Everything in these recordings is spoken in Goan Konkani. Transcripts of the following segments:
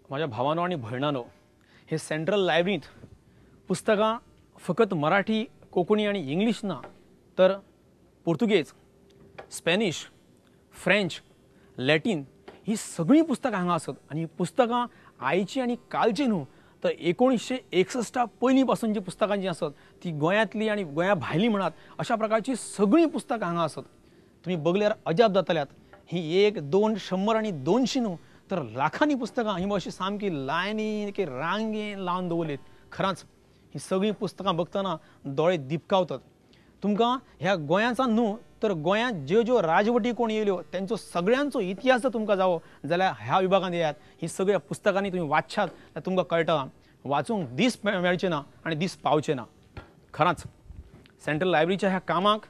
माझ्या भावानो आनी भयणानो, हे सेंट्रल लायब्ररींत पुस्तकां फकत मराठी, कोंकणी आनी इंग्लीश ना, तर पुर्तुगेज, स्पॅनिश, फ्रेंच, लॅटीन ही सगळीं पुस्तकां हांगा आसत. आनी ही पुस्तकां आयची आनी कालची न्हू, तर 1961 पयलीं पासून जी पुस्तकां जीं आसत ती गोंयांतली आनी गोंया भायली म्हणात अशा प्रकारची सगळीं पुस्तकां हांगा आसत. तुमी बगल्यार अजाप जातल्यात, ही 1, 2, 100 आनी 200 न्हू तर लाखांनी पुस्तकां ही अशी सामकी लायनी की रांगेन लावन दवरलीत. खरांच ही सगळीं पुस्तकां बघतना दोळे दिपकावतात. तुमकां ह्या गोंयाचा न्हू तर गोंयांत ज्यो ज्यो राजवटी कोण येयल्यो तेंचो सगळ्यांचो इतिहास जर तुमकां जावो जाल्यार ह्या विभागांत येयात. ही सगळ्या पुस्तकांनी तुमी वाचशात जाल्यार तुमकां कळटा, वाचूंक दीस मेळचे ना आनी दीस पावचे ना. खरांच सेंट्रल लायब्ररीच्या ह्या कामाक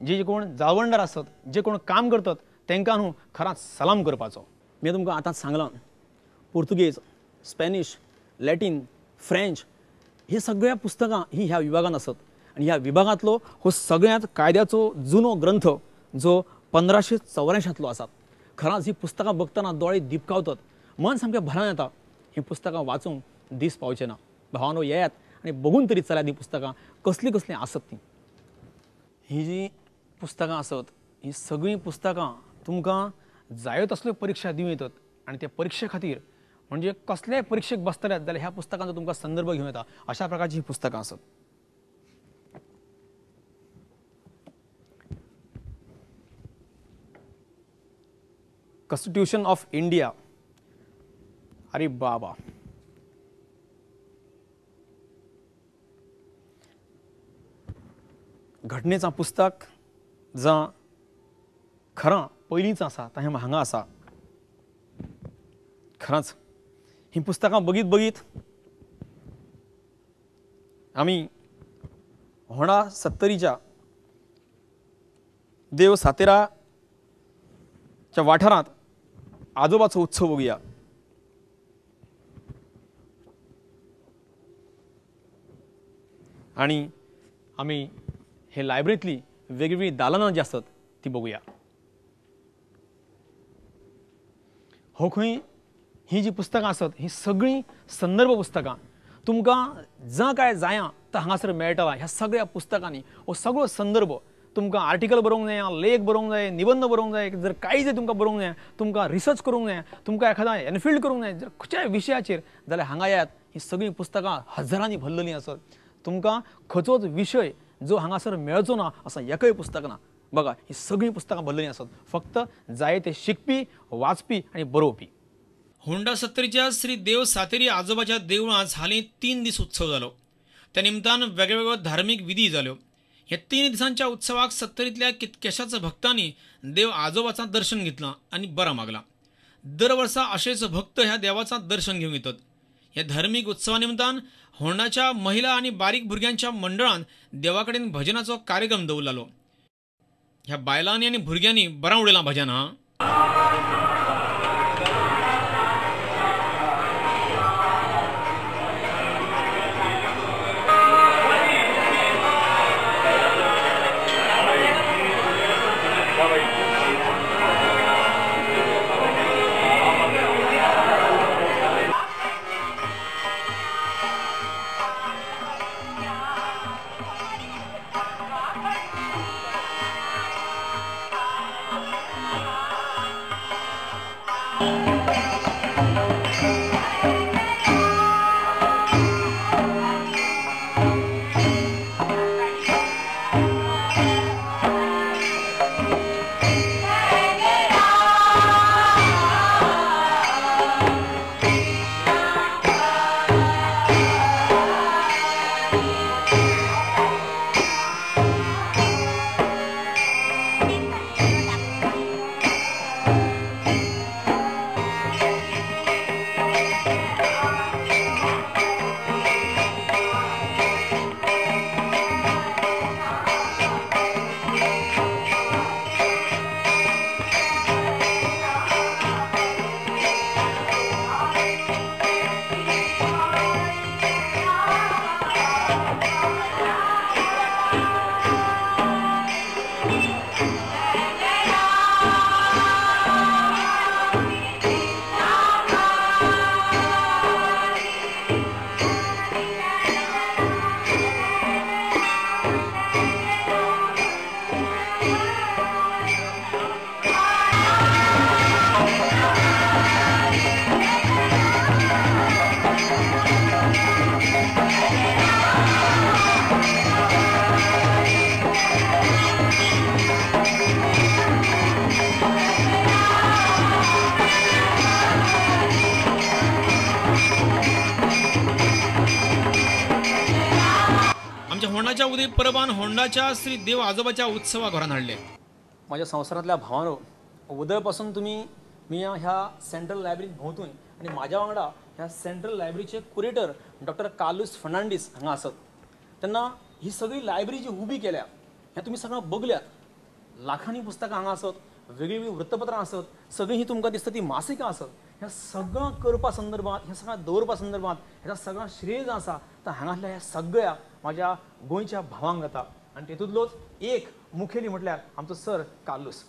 जे कोण जाळवणदार आसत, जे कोण काम करतात तांकां न्हू खरांच सलाम करपाचो. मी तुमकां आतांच सांगलां, पुर्तुगेज, स्पॅनिश, लॅटीन, फ्रेंच ही सगळ्या पुस्तकां ही ह्या विभागांत आसत. आनी ह्या विभागांतलो हो सगळ्यांत कायद्याचो जुनो ग्रंथ जो 1584 आसा. खरांच ही पुस्तकां बघतना दोळे दिपकावतात, मन सामकें भरान येता. ही पुस्तकां वाचूंक दीस पावचे ना. भावानो, येयात आनी बघून तरी चल्यात ही पुस्तकां कसलीं कसलीं आसत तीं. ही जी पुस्तकां आसत ही सगळीं पुस्तकां तुमकां जायो तसल्यो परिक्षा दिवं येतात आनी त्या परिक्षे खातीर म्हणजे कसल्याय परिक्षेक बसतल्यात जाल्यार ह्या पुस्तकांचो तुमकां संदर्भ घेवं येता. अशा प्रकारची ही पुस्तकां आसत. कॉन्स्टिट्यूशन ऑफ इंडिया, अरे बाबा, घटनेचा पुस्तक जा खरां पयलींच आसा ताहें हांगा आसा. खरांच ही पुस्तकां बगीत बगीत आमी होंडा सत्तरीच्या देव सातेराच्या वाठारांत आजोबाचो उत्सव बघूया. आनी आमी हे लायब्ररींतली वेगवेगळीं दालनां जी आसत ती बघूया. हो खंय ही जी पुस्तकां आसत ही सगळीं संदर्भ पुस्तकां तुमकां जा काय जाया तर हांगासर मेळटला. ह्या सगळ्या पुस्तकांनी हो सगळो संदर्भ तुमकां आर्टिकल बरोवंक जाय, लेख बरोवंक जाय, निबंद बरोवंक जाय, जर कांय जर तुमकां बरोवंक जाय, तुमकां रिसर्च करूंक जाय, तुमकां एखादा एनफिल्ड करूंक जाय, जर खंयच्याय विशयाचेर जाल्यार हांगा येयात. ही सगळीं पुस्तकां हजारांनी भरलेलीं आसत. तुमकां खंयचोच विशय जो हांगासर मेळचो ना असो एकय पुस्तक ना. बघा, ही सगळीं पुस्तकां भरलेलीं आसत. फक्त जाय ते शिकपी, वाचपी आनी बरोवपी. होंडा सत्तरीच्या श्री देव सातेरी आजोबाच्या देवळांत हालीं 3 दीस उत्सव जालो. त्या निमतान वेगळ्यो धार्मीक विधी जाल्यो. ह्या 3 दिसांच्या उत्सवाक सत्तरींतल्या कितक्याशाच भक्तांनी देव आजोबाचा दर्शन घेतलां आनी बरां मागलां. दर वर्सा अशेच भक्त ह्या देवाचा दर्शन घेवंक येतात. ह्या धार्मीक उत्सवा निमतान होंडाच्या महिला आनी बारीक भुरग्यांच्या मंडळान देवा कडेन भजनाचो कार्यक्रम दवरलो. ह्या बायलांनी आनी भुरग्यांनी बरां उडयलां भजन. हा, आजोबाच्या उदय परबान होंडाच्या श्री देव आजोबाच्या उत्सवा घरान हाडले. माझ्या संवसारांतल्या भावांनो, उदयपासून तुमी मी ह्या सेंट्रल लायब्ररीत भोंवतूय आनी म्हाज्या वांगडा ह्या सेंट्रल लायब्ररीचे कुरेटर डॉक्टर कार्लूस फर्नांडीस हांगा आसत. तेन्ना ही सगळी लायब्ररी जी उबी केल्या ह्या तुमी सगळ्या बगल्यात. लाखांनी पुस्तकां हांगा आसत, वेगळीं वेगळीं वृत्तपत्रां आसत, सगळीं ही तुमकां दिसता ती मासिकां आसत. ह्या सगळ्यां करपा संदर्भात, ह्या सगळ्यां दवरपा संदर्भात ह्या सगळ्यां श्रेय जो आसा तो हांगासल्या ह्या सगळ्या म्हाज्या गोंयच्या भावांक जाता. आनी तेतूंतलोच एक मुखेली म्हटल्यार आमचो सर कार्लूस.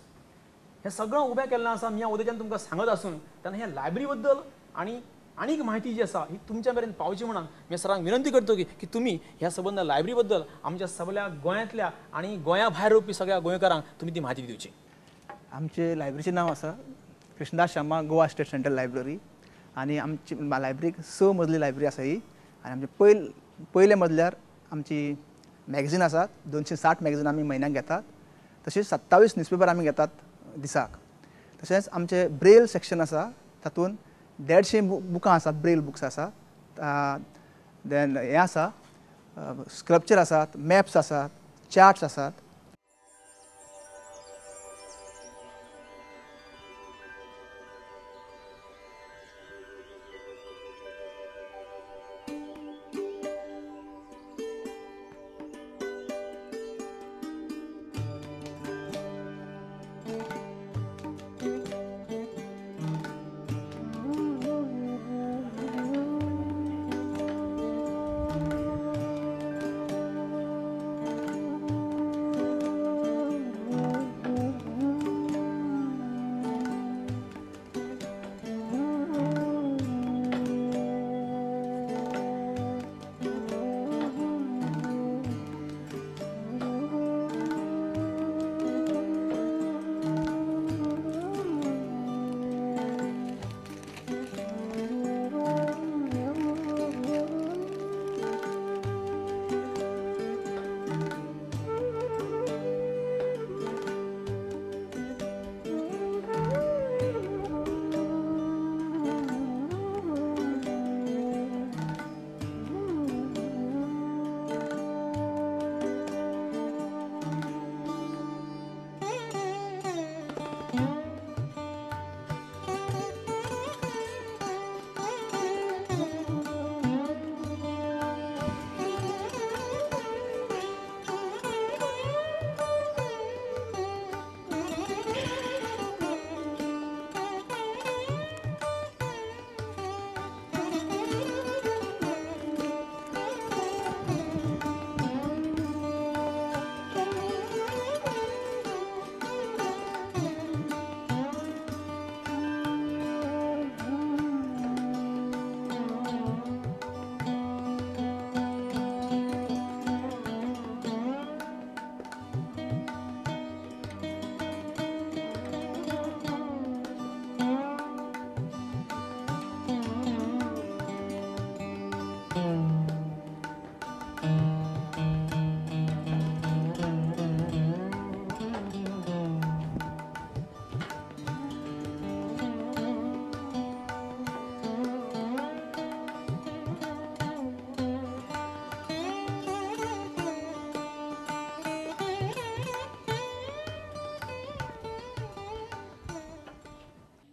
हें सगळें उबें केल्लें आसा मी उद्याच्यान तुमकां सांगत आसून तेन्ना ह्या लायब्ररी बद्दल आनी आनीक म्हायती जी आसा ही तुमच्या मेरेन पावची म्हणून मी सरांक विनंती करतो की तुमी ह्या सबंद लायब्ररी बद्दल आमच्या सगळ्या गोंयांतल्या आनी गोंया भायर रावपी सगळ्या गोंयकारांक तुमी ती म्हायती दिवची. आमचे लायब्ररीचें नांव आसा Krishnadas Sharma Goa state central library आनी आमची लायब्ररीक 6 मजली लायब्ररी आसा ही. आनी आमचे पयले मजल्यार आमची मॅगझीन आसात, 260 मॅगझीन आमी म्हयन्याक घेतात. तशेंच 27 न्यूजपेपर आमी घेतात दिसाक. तशेंच आमचे ब्रेल सेक्शन आसा, तातूंत 150 बुकां आसात, ब्रेल बुक्स आसात. देन हें आसा, स्कल्पचर आसात, मॅप्स आसात, चार्ट्स आसात.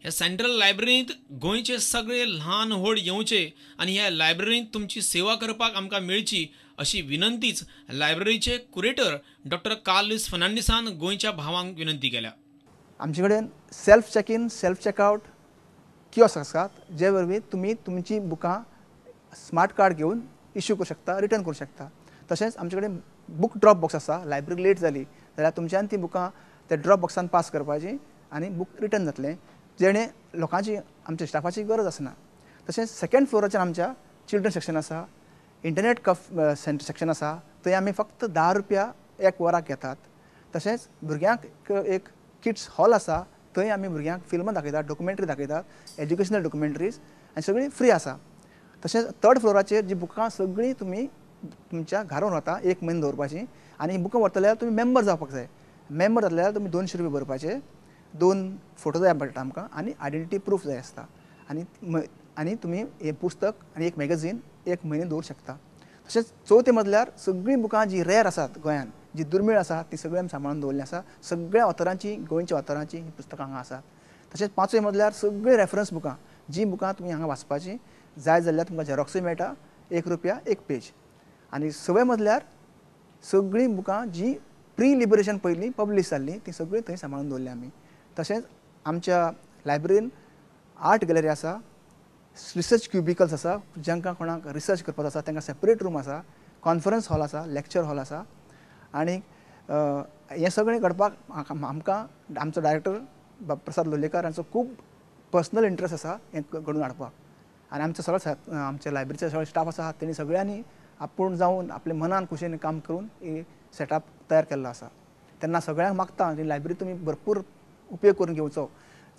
ह्या सेंट्रल लायब्ररींत गोंयचे सगळे ल्हान व्हड येवचे आनी ह्या लायब्ररींत तुमची सेवा करपाक आमकां मेळची अशी विनंतीच लायब्ररीचे कुरेटर डॉक्टर कार्लूस फर्नांडीसान गोंयच्या भावांक विनंती केल्या. आमचे कडेन self check in, self checkout kiosk आसात, जे वरवीं तुमी तुमची बुकां स्मार्ट कार्ड घेवन इश्यू करूं शकता, रिटर्न करूं शकता. तशेंच आमचे कडेन बूक ड्रॉप बॉक्स आसा. लायब्ररी लेट जाली जाल्यार तुमच्यान ती बुकां त्या ड्रॉप बॉक्सान पास करपाची आनी बूक रिटर्न जातलें, जेणे लोकांची आमच्या स्टाफाची गरज आसना. तशेंच सेकेंड फ्लोराचेर आमच्या चिल्ड्रन सेक्शन आसा, इंटरनेट कफ सेक्शन आसा, थंय आमी फक्त 10 रुपया एक वराक घेतात. तशेंच भुरग्यांक एक किड्स हॉल आसा, थंय आमी भुरग्यांक फिल्मां दाखयतात, डॉक्युमेंट्री दाखयतात, एज्युकेशनल डॉक्युमेंट्रीज आनी सगळीं फ्री आसा. तशेंच थर्ड फ्लोराचेर जी बुकां सगळीं तुमी तुमच्या घरान वता एक म्हयनो दवरपाची आनी बुकां व्हरतले जाल्यार तुमी मेंबर जावपाक जाय. मेंबर जातले जाल्यार तुमी 200 रुपया भरपाचे, 2 फोटो जाय पडटा आमकां आनी आयडेंटिटी प्रूफ जाय आसता आनी आनी तुमी हें पुस्तक आनी एक मॅगझीन एक म्हयने दवरूंक शकता. तशेंच चवथे मजल्यार सगळीं बुकां जी रेर आसात गोंयान, जी दुर्मीळ आसा, ती सगळीं आमी सांबाळून दवरलीं आसा. सगळ्या ऑथरांची, गोंयच्या ऑथरांची हीं पुस्तकां हांगा आसात. तशेंच पांचवे मजल्यार सगळीं रेफरन्स बुकां, जीं बुकां तुमी हांगा वाचपाचीं जाय जाल्यार तुमकां झेरॉक्सूय मेळटा, 1 रुपया 1 पेज. आनी सवे मजल्यार सगळीं बुकां जी प्री लिबरेशन पयलीं पब्लीश जाल्लीं तीं सगळीं थंय सांबाळून दवरलीं आमी. तशेंच आमच्या लायब्ररीन आर्ट गॅलरी आसा, रिसर्च क्युबिकल्स आसा, जांकां कोणाक रिसर्च करपाचो आसा तांकां सेपरेट रूम आसा, कॉन्फरन्स हॉल आसा, लेक्चर हॉल आसा. आनी हें सगळें घडपाक आमकां आमचो डायरेक्टर प्रसाद लोलयेकार हांचो खूब पर्सनल इंट्रस्ट आसा हें घडोवन हाडपाक. आनी आमचो सगळो आमच्या लायब्ररीचो सगळो स्टाफ आसा तेणी सगळ्यांनी आपूण जावन आपल्या मनान खुशेन काम करून ही सेटअप तयार केल्लो आसा. तेन्ना सगळ्यांक मागता लायब्ररी तुमी भरपूर उपयोग करून घेवचो,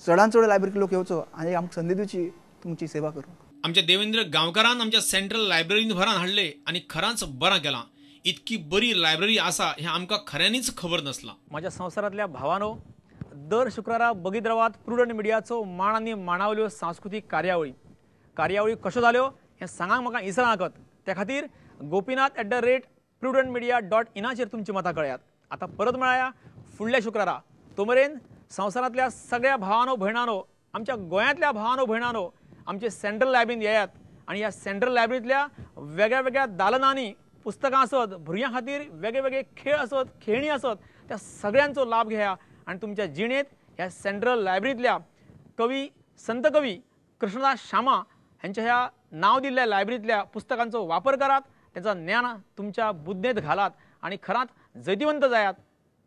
चडान चड लायब्ररीक लोक येवचो आनी आमकां संदी दिवची तुमची सेवा करूंक. आमच्या देवेंद्र गांवकारान आमच्या सेंट्रल लायब्ररीन भरान हाडले आनी खरांच बरां केलां. इतकी बरी लायब्ररी आसा हें आमकां खऱ्यांनीच खबर नासलां. माझ्या संवसारांतल्या भावानो, दर शुक्रारा बगीत रावात प्रुडंट मिडियाचो माण आनी माणावल्यो सांस्कृतीक कार्यावळी. कार्यावळी कश्यो जाल्यो हें सांगांक म्हाका इसरां नाकत. त्या खातीर gopinath@prudentmedia.in तुमची मतां कळयात. आतां परत मेळया फुडल्या शुक्रारा. तो मेरेन संवसारांतल्या सगळ्या भावानो भयणानो, आमच्या गोंयांतल्या भावानो भयणानो, आमचे सेंट्रल लायब्ररींत येयात आनी ह्या सेंट्रल लायब्ररींतल्या वेगळ्या वेगळ्या दालनांनी पुस्तकां आसत, भुरग्यां खातीर वेगळे वेगळे खेळ आसत, खेळणी आसत, त्या सगळ्यांचो लाभ घेया आनी तुमच्या जिणेंत ह्या सेंट्रल लायब्ररींतल्या कवी संत कवी कृष्णदास शामा ह्यांच्या ह्या नांव दिल्ल्या लायब्ररींतल्या पुस्तकांचो वापर करात, तांचो ज्ञान तुमच्या बुद्देंत घालात आनी खरांत जैतिवंत जायात.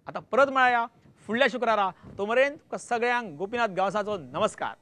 आतां परत मेळया फुडल्या शुक्रारा. तो मेरेन तुका सगळ्यांक गोपीनाथ गांवसाचो नमस्कार.